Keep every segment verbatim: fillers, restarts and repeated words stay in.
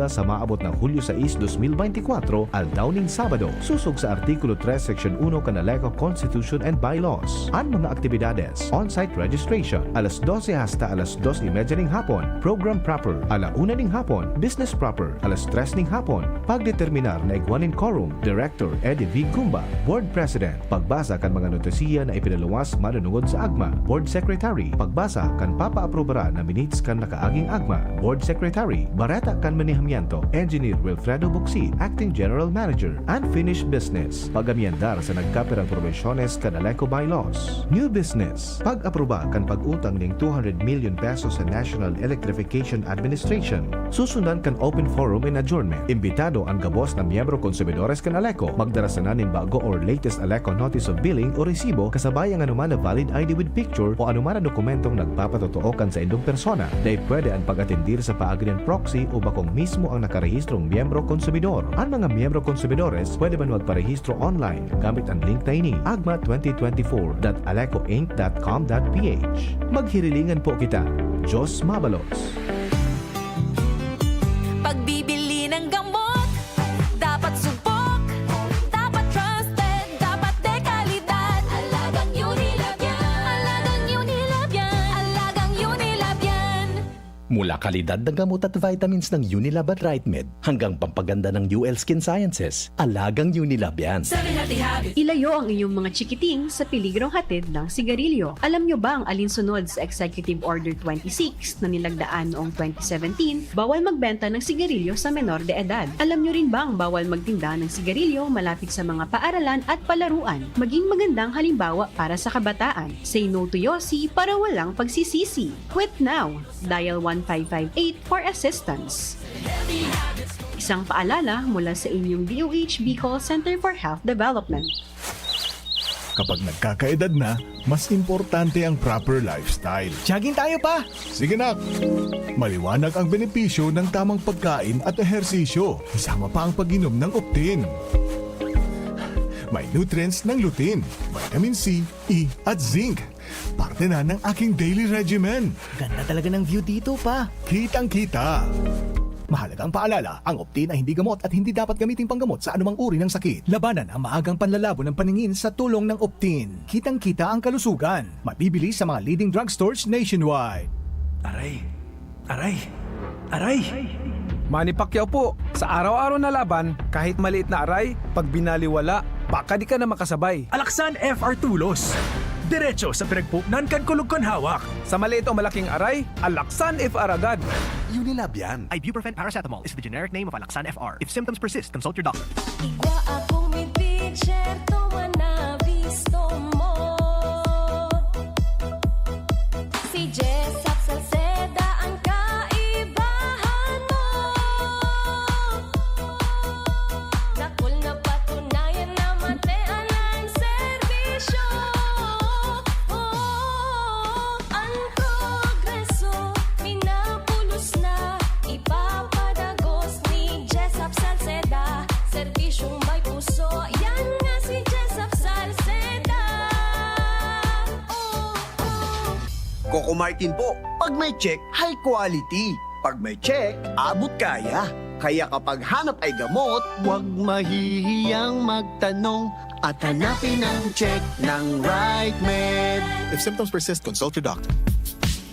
sa maabot na Hulyo sais, dos mil beintikwatro, aldaw nin Sabado, sosog sa Artikulo tres, Seksyon uno kan Aleco Constitution and Bylaws. An mga aktibidades: on-site registration, alas dose hasta alas dos y media ning hapon; program proper, ala una ning hapon; business proper, alas tres ning hapon. Pagdeterminar na igwa nin quorum: Director Eddie V. Gumba, Board President; pagbasa kan mga notisiya na ipinaluwas manunungod sa agma, Board Secretary; pagbasa kan papaaprobara na minutes kan nakaaging agma, Board Secretary; bareta kan manehamiento, Engineer Wilfredo Bucsit, Acting General Manager; unfinished business: pag-amyendar sa nagkapirang probinsyones kan Aleco Bylaws. New business: pag-aproba kan pag-utang nin two hundred million pesos sa National Electrification Administration. Susundan kan open forum and adjournment. Imbitado an gabos na miyembro konsumidores kan Aleco. Magdara sana nin bago or latest Aleco Notice of Billing o resibo, kasabay ang anoman na valid I D with picture o anoman na dokumentong nagpapatotoo kan saindong persona. Dai pwede an pag-atendir sa paagi nin proxy o bakong mismo ang nakarehistrong miyembro konsumidor. An mga miyembro konsumidores pwede man magparehistro online gamit an link na ini: agma twenty twenty-four dot aleco inc dot com dot ph. Maghirilingan po kita. Diyos mabalos. Pagbibili ng gamot, dapat subok, dapat trusted, dapat de kalidad. Alagang Unilab yan. Alagang Unilab yan. Alagang Unilab yan. Mula kalidad na gamot at vitamins ng Unilab at RightMed hanggang pampaganda ng U L Skin Sciences, alagang Unilab yan. Seven Healthy Habits. Ilayo ang inyong mga chikiting sa peligrong hatid ng sigarilyo. Alam nyo bang alin sunod sa Executive Order twenty-six na nilagdaan noong twenty seventeen? Bawal magbenta ng sigarilyo sa menor de edad. Alam nyo rin bang bawal magtinda ng sigarilyo malapit sa mga paaralan at palaruan? Maging magandang halimbawa para sa kabataan. Say no to Yossi para walang pagsisisi. Quit now! Dial one five five eight for assistance. Isang paalala mula sa inyong D O H Bicol Center for Health Development. Kapag nagkakaedad na, mas importante ang proper lifestyle. Jogging tayo, pa! Sige, nak! Maliwanag ang benepisyo ng tamang pagkain at ehersisyo, kasama pa ang pag-inom ng Optin. May nutrients ng lutein, vitamin C, E, at zinc. Parte na ng aking daily regimen. Ganda talaga ng view dito, pa. Kitang-kita. Mahalagang paalala, ang Optin ay hindi gamot at hindi dapat gamiting panggamot sa anumang uri ng sakit. Labanan ang maagang panlalabo ng paningin sa tulong ng Optin. Kitang-kita ang kalusugan. Mabibili sa mga leading drugstores nationwide. Aray! Aray! Aray! Manny Pacquiao po, sa araw-araw na laban, kahit maliit na aray, pag binaliwala, baka di ka na makasabay. Alaxan F R Tulos. Diretso sa pinagpuknan kan kulog kan hawak. Sa maliit o malaking aray, Alaxan F R agad. Unilab yan. Ibuprofen paracetamol is the generic name of Alaxan F R. If symptoms persist, consult your doctor. Igwa akong may picture, tuman na bisto mo. Si Jessop Salceda ang kaibahan mo. Dakul na patunayan na matean ang serbisyo. Oh, ang progreso, minapulos na, ipapadagos ni Jessop Salceda. Serbisyong may puso, yan nga si Jessop Salceda. Oh, oh. Coco Martin po, pag may check, high quality. Pag may check, abot kaya. Kaya kapag hanap ay gamot, huwag mahihiyang magtanong at hanapin ang check ng RightMed. If symptoms persist, consult your doctor.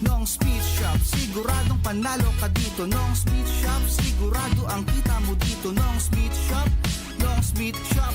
Nong's Meat Shop, siguradong panalo ka dito. Nong's Meat Shop, sigurado ang kita mo dito. Nong's Meat Shop, Nong's Meat Shop.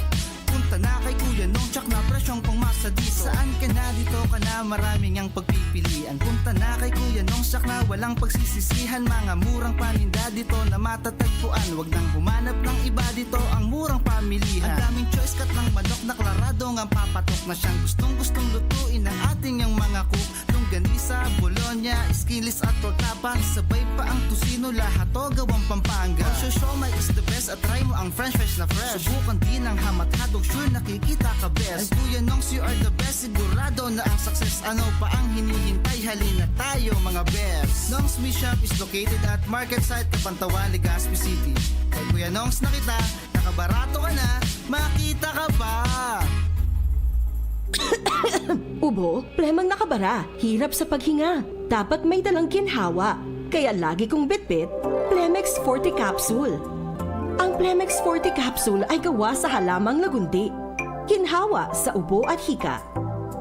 Punta na kay Kuya Nong, tsak na presyong pangmasa dito. Saan ka na, dito ka na, marami ngang pagpipilian. Punta na kay Kuya Nong, tsak na walang pagsisisihan. Mga murang paninda dito na matatagpuan. Wag nang humanap ng iba, dito ang murang pamilihan. Ang daming choice, katlang manok na klarado ngang papatok na siyang gustong-gustong lutuin ng ating yang mga cook. Longganisa, bologna, skinless at torta pan, sabay pa ang tocino, lahat to gawang Pampanga. Ang siomai is the best at try mo ang french fries na fresh. Subukan din ang hamat hotdog, sure nakikita ka best. And Kuya Nongs, you are the best, sigurado na ang success. Ano pa ang hinihintay? Halina tayo, mga best. Nongs Meat Shop is located at Market Site, Cabanatuan, Legazpi City. Kay Kuya Nongs na kita, nakabarato ka na, makita ka pa! Ubo, premang nakabara, hirap sa paghinga. Dapat may dalang ginhawa. Kaya lagi kong bitbit, Plemex Forte Capsule. Ang Plemex Forte Capsule ay gawa sa halamang lagundi. Ginhawa sa ubo at hika.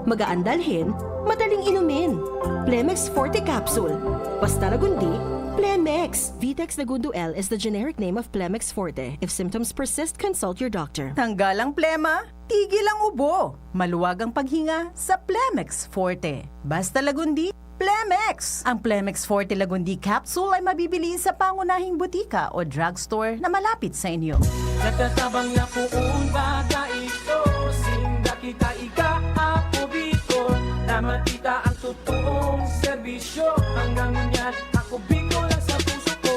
Magaan dalhin, madaling inumin. Plemex Forte Capsule. Basta lagundi, Plemex. Vitex Lagundo L is the generic name of Plemex Forte. If symptoms persist, consult your doctor. Tanggal ang plema, tigil ang ubo. Maluwag ang paghinga sa Plemex Forte. Basta lagundi, Plemex! Ang Plemex Forte Lagundi Capsule ay mabibili sa pangunahing butika o drugstore na malapit sa inyo. Nagtatabang na poon baga ito, sinda kita ika, Ako Bicol, na makita ang totoong serbisyo. Hanggang ngunyan, Ako Bicol ang sa puso ko.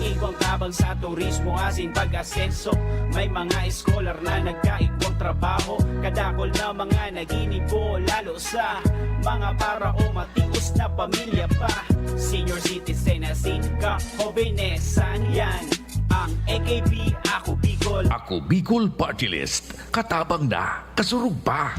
Igwang tabang sa turismo asin pag-asenso. May mga eskolar na nagkaigwang trabaho. Kadakol na mga naginibo, lalo sa mga para o matios na pamilya pa. Senior citizen asin kahobenesan, yan ang A K P Ako Bicol. Ako Bicol Party List. Katabang na, kasurog pa.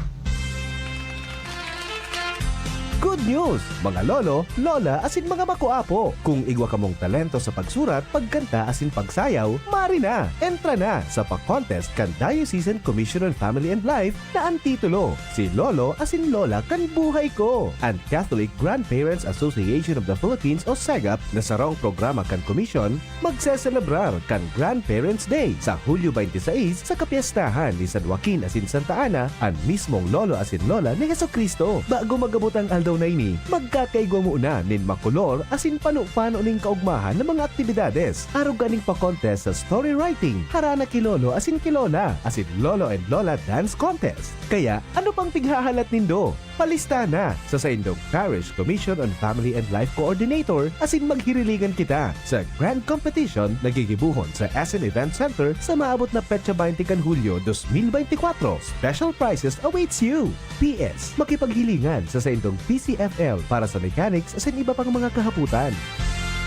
Good news, mga lolo, lola, asin mga makuapo! Kung igwa kamong talento sa pagsurat, pagkanta, asin pagsayaw, mari na! Entra na sa pa-contest kan Diocesan Commission on Family and Life na an titulo, Si Lolo asin Lola kan Buhay Ko! An Catholic Grandparents Association of the Philippines o CEGAP na sarong programa kan komisyon, magseselebrar kan Grandparents' Day sa Hulyo twenty-six sa kapyestahan ni San Joaquin asin Santa Ana, an mismong lolo asin lola ni Jesu-Cristo. Bago mag-abot ang aldaw na ini, magkakaigwa muna nin makolor asin pano-pano nin kaugmahan na mga aktibidades. Arog kaning pa-contest sa story writing, harana ki lolo asin ki lola, asin lolo and lola dance contest. Kaya, ano pang pighahalat nindo? Palista na sa saindong Parish Commission on Family and Life Coordinator asin maghirilingan kita sa Grand Competition na gigibohon sa S M Event Center sa maabot na petsa twenty kan Hulyo dos mil beintikwatro. Special prizes awaits you! P S, makipaghilingan sa saindong P C F L para sa mechanics asin iba pang mga kahapotan.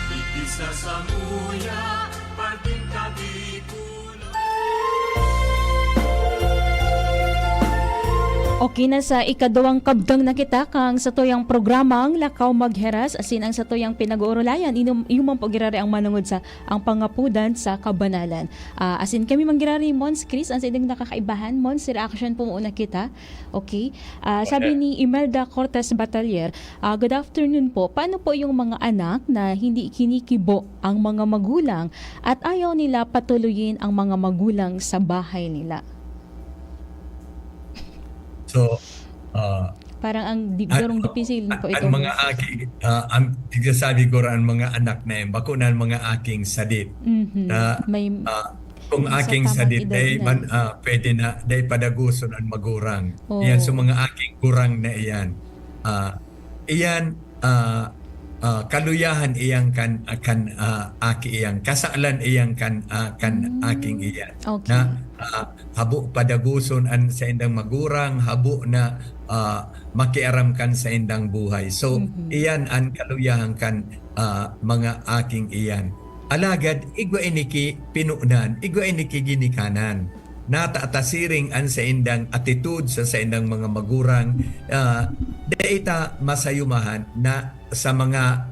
Ipis na samuya, parting Katipunan. Okay, nasa ikaduwang kabtang na kita kan satuyang programang Lakaw Magheras, asin ang satuyang pinag-uurulayan, inum-, iyo man po girari ang manongod sa ang pangapodan sa kabanalan. Ah, asin kami man girari, Mons Chris, ang sa inyong nakakaibahan. Mons, reaction po muna kita. Okay. Ah, sabi Okay. ni Imelda Cortez Batalier, ah, "Good afternoon po. Paano po yung mga anak na hindi kinikibo ang mga magulang at ayaw nila patuloyin ang mga magulang sa bahay nila?" So, ah, Parang ang di-, an-, darong dipisil po ang itong mga aki, ah, ang tigsasabi ko, ang mga anak na yan, bako na ang mga aking sadit. Mhm. Na, May ah, kung sa aking tamang sadit, edad dai na. man, ah, pwede na, dai padagoson ang magurang. Oo. Yan, so mga aking gurang na iyan. Ah, iyan, ah, ah, kaluyahan iyang kan, ah, kan, ah, aki iyang. Kasalan iyang kan, ah, kan Mm. aking iyan. Okay. Na, ah, habo padagoson an saindang magurang, habo na, ah, makiaram kan saindang buhay. So, Mhm. iyan an kaluyahan kan, ah, mga aking iyan. Alagad, igwa ini ki pinonan, igwa ini ki ginikanan. Nata ta siring an saindang attitude sa saindang mga magurang, ah, dai ta masayumahan na sa mga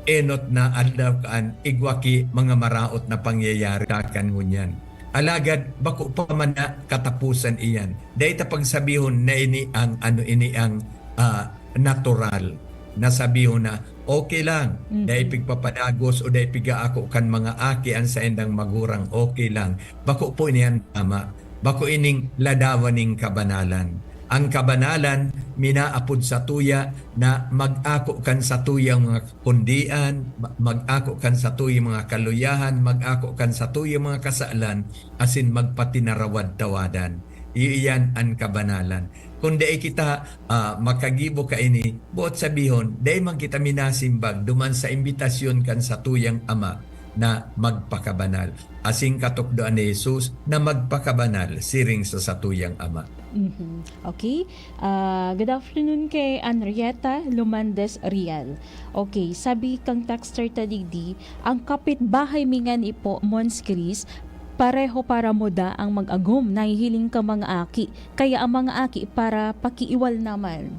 enot na aldaw kan igwa ki mga maraot na pangyayari kan ngunyan. Alagad bako pa man na katapusan iyan. Dai ta pagsabihon na ini ang, ano, ini ang, ah, natural. Na sabihon na, "Okay lang, Mhm. dai pigpapadagos o dai pigaako kan mga aki an saindang magurang, okay lang." Bako po niyan tama. Bako ining ladawan ning kabanalan. Ang kabanalan, minaapod satuya na mag-ako kan satuyang mga kakundian, ma-, mag-ako kan satuyang mga kaluyahan, mag-ako kan satuyang mga kasalan, asin magpatinarawad-tawadan. Iyo iyan an kabanalan. Kun dai kita, ah, makagibo kaini, boot sabihon, dai man kita minasimbag duman sa imbitasyon kan satuyang Ama na magpakabanal. Asin katukdoan ni Jesus na magpakabanal siring sa satuyang Ama. Mhm. Okay. Ah, good afternoon kay Henrietta Lumandes Rial. Okay, sabi kang texter ta digdi, ang kapitbahay mi ngani po, Mons Chris, pareho para muda ang mag-agom, nahihiling ka mga aki, kaya ang mga aki para pakiiwal naman.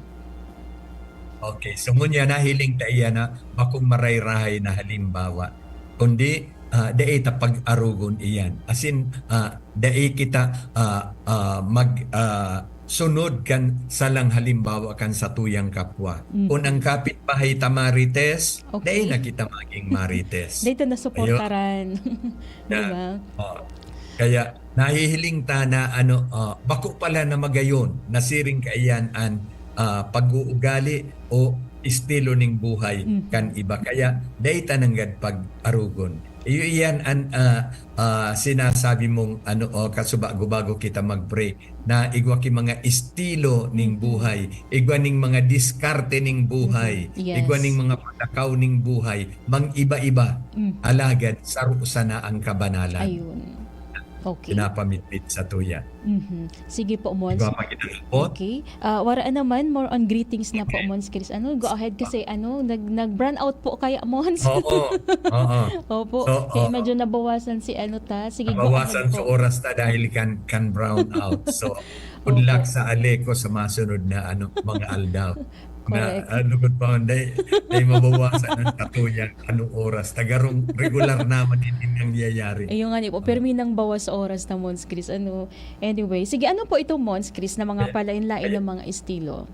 Okay, so ngunyan nahiling ta iyan na bakong marayrahay na halimbawa, kundi, ah, dai ta pag-arogon iyan. As in, ah, dai kita, ah, ah, mag, ah, sunod kan salang halimbawa kan satuyang kapwa. Mm. Kun ang kapitbahay ta marites, Okay. dai na kita maging marites. Dai ta nasuportaran. Di Na, ba? oh. Kaya nahihiling ta na ano, ah, bako pala na magayon, nasiring kaiyan an, ah, pag-uugali o estilo ning buhay Mhm. kan iba. Kaya dai ta nanggad pag-arogon. Iyo iyan an, ah, ah, sinasabi mong ano, oh, kasubago bago kita mag-pray, na igwa ki mga estilo ning Mhm. buhay, igwa ning mga diskarte ning buhay, Mhm. Yes. igwa ning mga palakaw ning buhay, mang-iba-iba. Mhm. Alagad saro sana ang kabanalan. Ayun. Okay. Pinapamitmit sa tuya. Mhm. Sige po, Mons. Igwa pa kita, Mons? Okay. Ah, wara naman, more on greetings na po, Okay. Mons Chris. Ano, go ahead kasi, ano, nag-, nag-brown out po kaya, Mons? Oo. Oo. Opo. So, Kaya oo. medyo nabawasan si ano ta. Sige, go Nabawasan ahead sa po. oras ta dahil kan, kan brown out. So, good Opo. luck sa Aleco sa masunod na, ano, mga aldaw. Na, Correct. ah, lugod pa man, dai, dai mabawasan ang katuya. Anong oras? Tagarong regular naman ini nangyayari. Ayun nga ni po, Ah. pirmi nang bawas sa oras na, Mons Chris. Ano, anyway. Sige, ano po ito, Mons Chris, na mga Eh, palain-lain eh, ng mga estilo?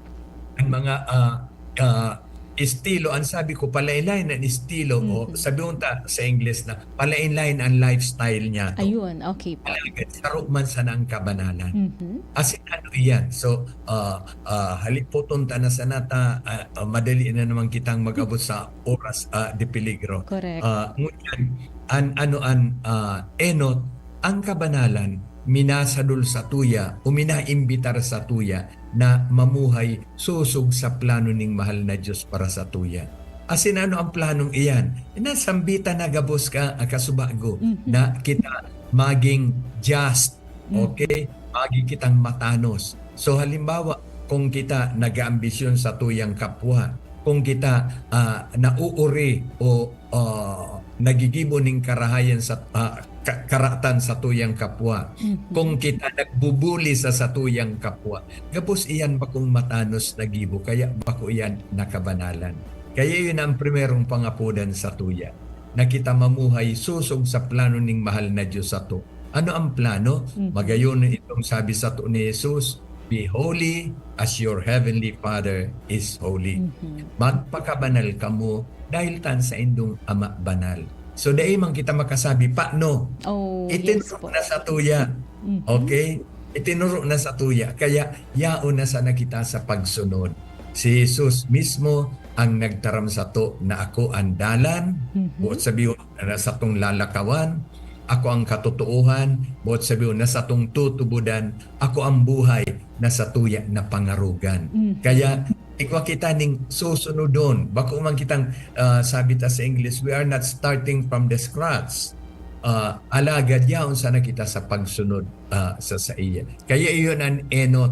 Ang mga, ah, ah, estilo, ang sabi ko, palain-lain ang estilo, o Mhm. sabi mo ta sa Ingles na palain-lain ang lifestyle niya to. Ayun, okay po. Alagad, saro man sana ang kabanalan. Mhm. As in, ano iyan? So, ah, ah, halipoton ta na sana ta, ah, ah, madali na naman kitang mag-abot sa oras, ah, de peligro. Correct. Ah, ngunyan, an, ano an, ah, enot, ang kabanalan, minasadol sa tuya o minaimbitar sa tuya na mamuhay sosog sa plano ning mahal na Diyos para sa tuya. Asin ano ang planong iyan? Nasambitan na gabos ka, ah, kasubago, Mhm. na kita maging just, Mhm. okay? Maging kitang matanos. So, halimbawa, kung kita nag-aambisyon sa tuyang kapwa, kung kita, ah, nauuri o, ah, nagigibo ning karahayan sa, ah, ka-, karatan sa tuyang kapwa, Mhm. kung kita nagbubuli sa satuyang kapwa, gabos iyan bakong matanos na gibo, kaya bako iyan nakabanalan. Kaya yun ang primerong pangapodan sa tuya, na kita mamuhay sosog sa plano ning mahal na Diyos sato. Ano ang plano? Mhm. Magayon itong sabi sato ni Jesus, "Be holy as your heavenly Father is holy." Mhm. Magpakabanal kamo dahil ta an saindong Ama banal. So, dai man kita makasabi, "Paano?" Oh, yes Itinuro po. na sa tuya. Mhm. Okay? Itinuro na sa tuya. Kaya, yaon na sana kita sa pagsunod. Si Jesus mismo ang nagtaram sato na, "Ako ang dalan," Mhm. buot sabihon, na satong lalakawan, "Ako ang katotoohan," buot sabihon, na satong tutubodan, "Ako ang buhay," na satuya na pangarogan. Mhm. Kaya, igwa kita ning susunodon. Bako man kitang, ah, sabi ta sa English, we are not starting from the scratch. Ah, alagad yaon sana kita sa pagsunod, ah, sa saiya. Kaya iyon an enot,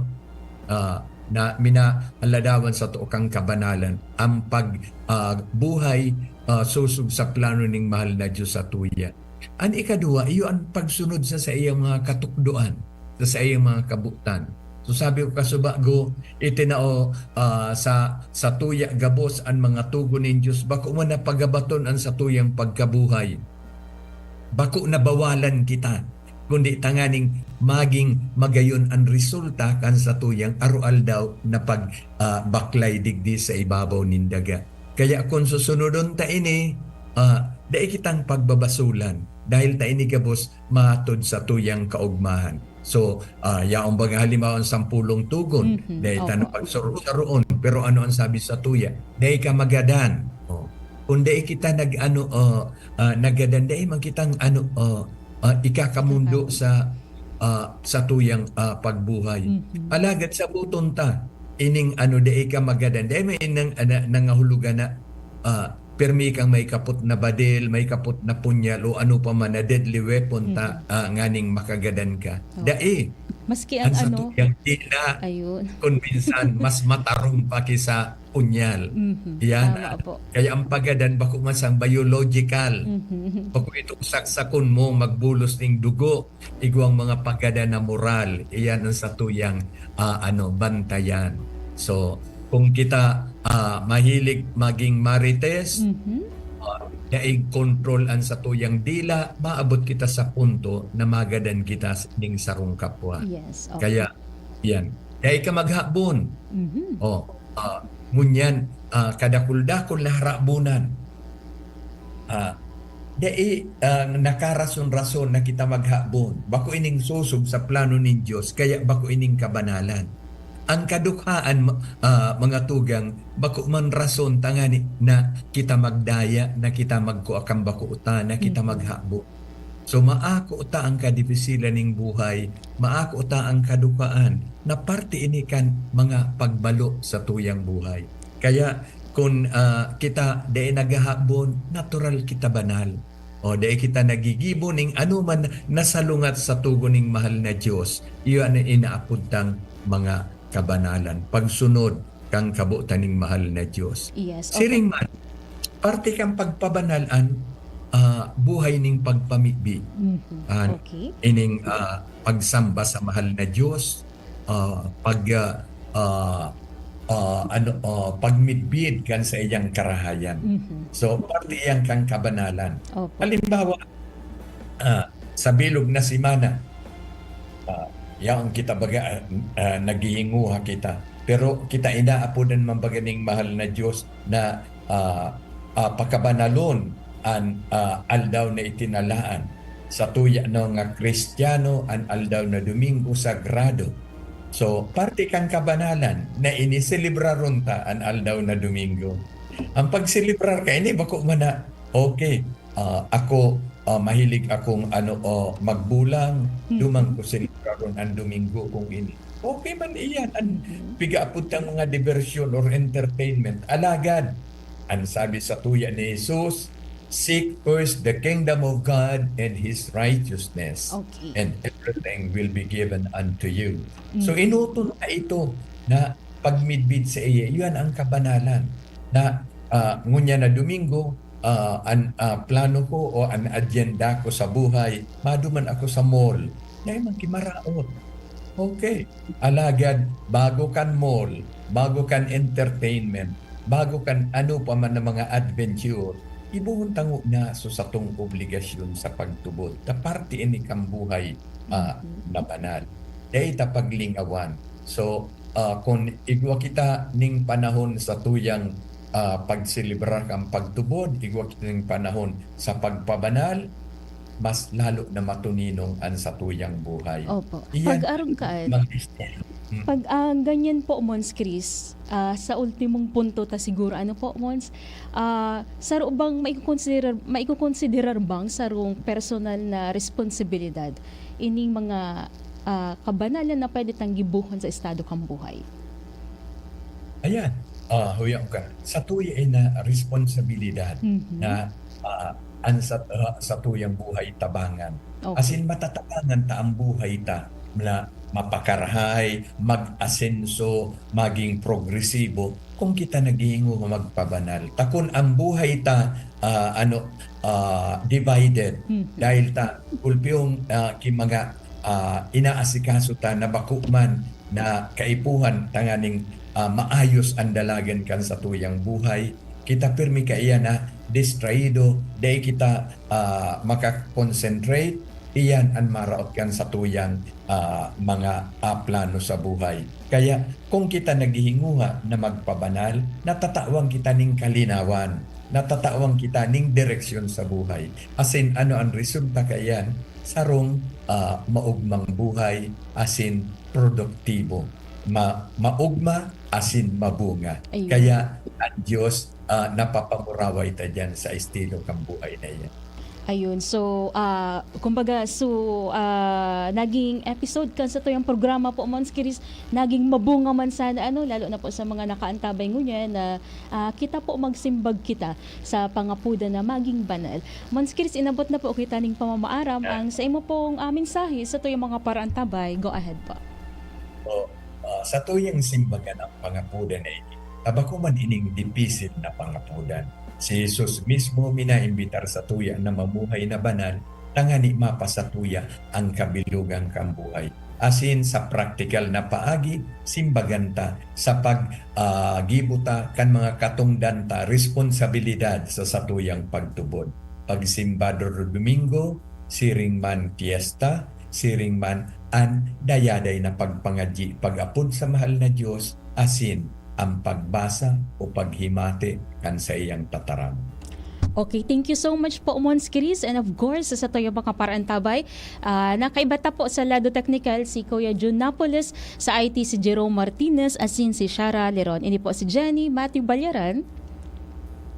ah, na minaaladawan sato kan kabanalan, ang pag, ah, buhay, ah, sosog sa plano ning mahal na Diyos sa tuya. An ikaduwa, iyo an pagsunod sa saiyang mga katukdoan, sa saiyang mga kabotan. So sabi ko, kasubago, itinao, ah, sa, sa tuya gabos an mga tugon nin Diyos, bako man na pagabaton an satuyang pagkabuhay. Bako nabawalan kita, kundi tanganing maging magayon an resulta kan satuyang aroaldaw na pag, ah, baklay digdi sa ibabaw nin daga. Kaya kun susunodon ta ini, ah, dai kitang pagbabasolan, dahil ta ini gabos matod sa tuyang kaogmahan. So, ah, yaon baga halimbawa ang sampulong tugon, Mhm, dai ta opo. na pagsaro-saroon. Pero ano ang sabi sa tuya? Dai ka magadan. Oh. Kung dai kita nag-ano, oh, ah, nagadan, dai man kitang ano, oh, ah, ikakamundo Kakamo. sa, ah, sa tuyang, ah, pagbuhay. Mhm. Alagad saboton ta, ining ano, dai ka magadan. Dai may nang, ana, nangahulugan na, ah, pirmi kang may kapot na badil, may kapot na punyal, o ano pa man na deadly weapon ta, Mhm. ah, nganing makagadan ka. Oo. Dai. Maski ang Ang ano, satuyang dila, ayun. kun minsan, mas matarong pa kisa punyal. Mhm. Yan, Tama ah, po. kaya ang pagadan, bako man sang biological. Mhm. Bako itong saksakon mo, magbulos ning dugo. Igwang mga pagadan na moral. Iyan ang satuyang, ah, ano, bantayan. So, kung kita, ah, mahilig maging marites, Mhm. ah, daig kontrol an satuyang dila, maabot kita sa punto na magadan kita s-, ning sarong kapwa. Yes. Okay. Kaya, yan. Dai ka maghabon. Mhm. Oh, ah, ngunyan, ah, kadakul-dakul na harabonan. Ah, dai, ah, nakarason-rason na kita maghabon. Bako ining sosog sa plano nin Dios, kaya bako ining kabanalan. Ang kadukhaan, ma-, ah, mga tugang, bako man rason tangani na kita magdaya, na kita magkua kan bako ta, na kita Mhm. maghabon. So, maako ta ang kadipisilan ning buhay, maako ta ang kadukhaan, na parte ini kan mga pagbalo sa tuyang buhay. Kaya, kun, ah, kita dai naghahabon, natural kita banal. O, dai kita nagigibo ning anoman na salungat sa tugon ning mahal na Dios. Iyo an inaapod tang mga kabanalan, pagsunod kan kabotan ning mahal na Dios. Yes. Siring man, parte kan pagpabanal an, ah, buhay ning pagpamibi. Mhm. An Okay. ining, ah, pagsamba sa mahal na Dios, ah, pag, ah, ah, ah, ano, ah, pagmidbid kan sa iyang karahayan. Mhm. So, parte iyan kan kabanalan. Opo. Halimbawa, ah, sa bilog na semana, ah, yaon kita baga, ah, naghihinguha kita. Pero kita inaapodan man baga ning mahal na Dios na, ah, ah, pakabanalon an, ah, aldaw na itinalaan. Sa tuya na nga Kristiyano, an aldaw na Domingo sagrado. So, parte kan kabanalan na iniselebraron ta an aldaw na Domingo. Ang pagselebrar kaini bako man na, okay, ah, ako, ah, mahilig akong ano, o magbulang, Mhm. duman ko selebraron an Domingo kong ini. Okay man iyan, an Mhm. pigaapod tang mga diversion or entertainment. Alagad, an sabi sa tuya ni Jesus, "Seek first the kingdom of God and His righteousness, Okay. and everything will be given unto you." So, Mhm. enoton na ito na pagmidbid sa iya, iyan ang kabanalan. Na, ah, ngunyan na Domingo, ah, an, ah, plano ko o an agenda ko sa buhay, maduman ako sa mall. Dai man ki maraot. Okay. Alagad, bago kan mall, bago kan entertainment, bago kan ano pa man na mga adventure, ibohon ta ngona so satong obligasyon sa pagtubod. Ta parte ini kan buhay, ah, Mhm. na banal. Dai ta paglingawan. So, ah, kun igwa kita ning panahon sa tuyang, ah, pagselebrar kan pagtubod, igwa kita ning panahon sa pagpabanal, mas lalo na matuninong an satuyang buhay. Opo. Iyan Pag-arog ka, mag-estilo. Mm. Pag, ah, ganyan po, Mons Chris, ah, sa ultimong punto ta siguro, ano po, Mons, ah, saro bang maikokonsiderar, maikokonsiderar bang sarong personal na responsibilidad ining mga, ah, kabanalan na pwede tang gibohon sa estado kan buhay? Ayan. Ah, huyaw ka. Sa tuya na responsabilidad Mhm. na, ah, an sa, ah, sa tuyang buhay tabangan. Okay. As in, matatabangan ta ang buhay ta na mapakarahay, mag-asenso, maging progresibo kung kita naghihingo magpabanal. Ta kun ang buhay ta, ah, ano, ah, divided Mhm. dahil ta gulpiyong, ah, ki mga, ah, inaasikaso ta na bako man na kaipuhan tanganing, ah, maayos ang dalagan kan satuyang buhay. Kita pirmi kaiyan na distrahido, dai kita, ah, maka-concentrate. Iyan an maraot kan satuyang, ah, mga, ah, plano sa buhay. Kaya kung kita naghihinguha na magpabanal, natatawan kita ning kalinawan, natatawan kita ning direksyon sa buhay. Asin ano an resulta kaiyan? Sarong, ah, maogmang buhay, asin produktibo. Ma-, maogma, asin mabunga. Ayun. Kaya ang Diyos, ah, napapamuraway ta diyan sa estilo kan buhay na iyan. Ayun. So, ah, kumbaga, so, ah, naging episode kan satuyang programa po, Mons Chris, naging mabunga man sana, ano, lalo na po sa mga nakaantabay ngunyan na, ah, kita po magsimbag kita sa pangapodan na maging banal. Mons Chris, inabot na po kita ning pamamaaram. Yeah. Ang sa imo pong, ah, mensahe satuyang mga paraantabay, go ahead po. O, ah, sa tuyang simbagan ang pangapodan na ini, ta bako man ining dipisil na pangapodan. Si Jesus mismo minaimbitar sa tuya na mamuhay na banal, tangani mapasatuya ang kabilugan kan buhay. asin sa praktikal na paagi, simbagan ta sa pag, ah, gibo ta kan mga katongdan ta, responsabilidad sa satuyang pagtubod. Pagsimba Domingo, siring man piyesta, siring man an dayaday na pagpangadyi, pag-apod sa mahal na Dios, asin ang pagbasa o paghimati kan saiyang tataram. Okay, thank you so much po, Mons Chris. And of course, sa tuyang mga paraantabay, ah, nakaiba ta po sa lado teknikal si Kuya Jun Napoles, sa I T si Jerome Martinez, asin si Shara Leron. Ini po si Jenny Matthew Balyaran.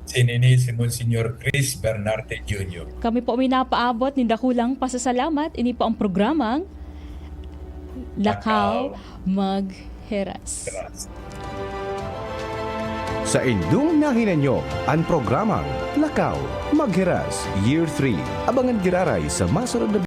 Sinini si Monsignor Chris Bernarte Junior. Kami po may napaabot nin dakulang pasasalamat. Ini po ang programang Lakaw Magheras. Sa indong nahinanyo, ang programang Lakaw Magheras Year three. Abangan giraray sa masunod na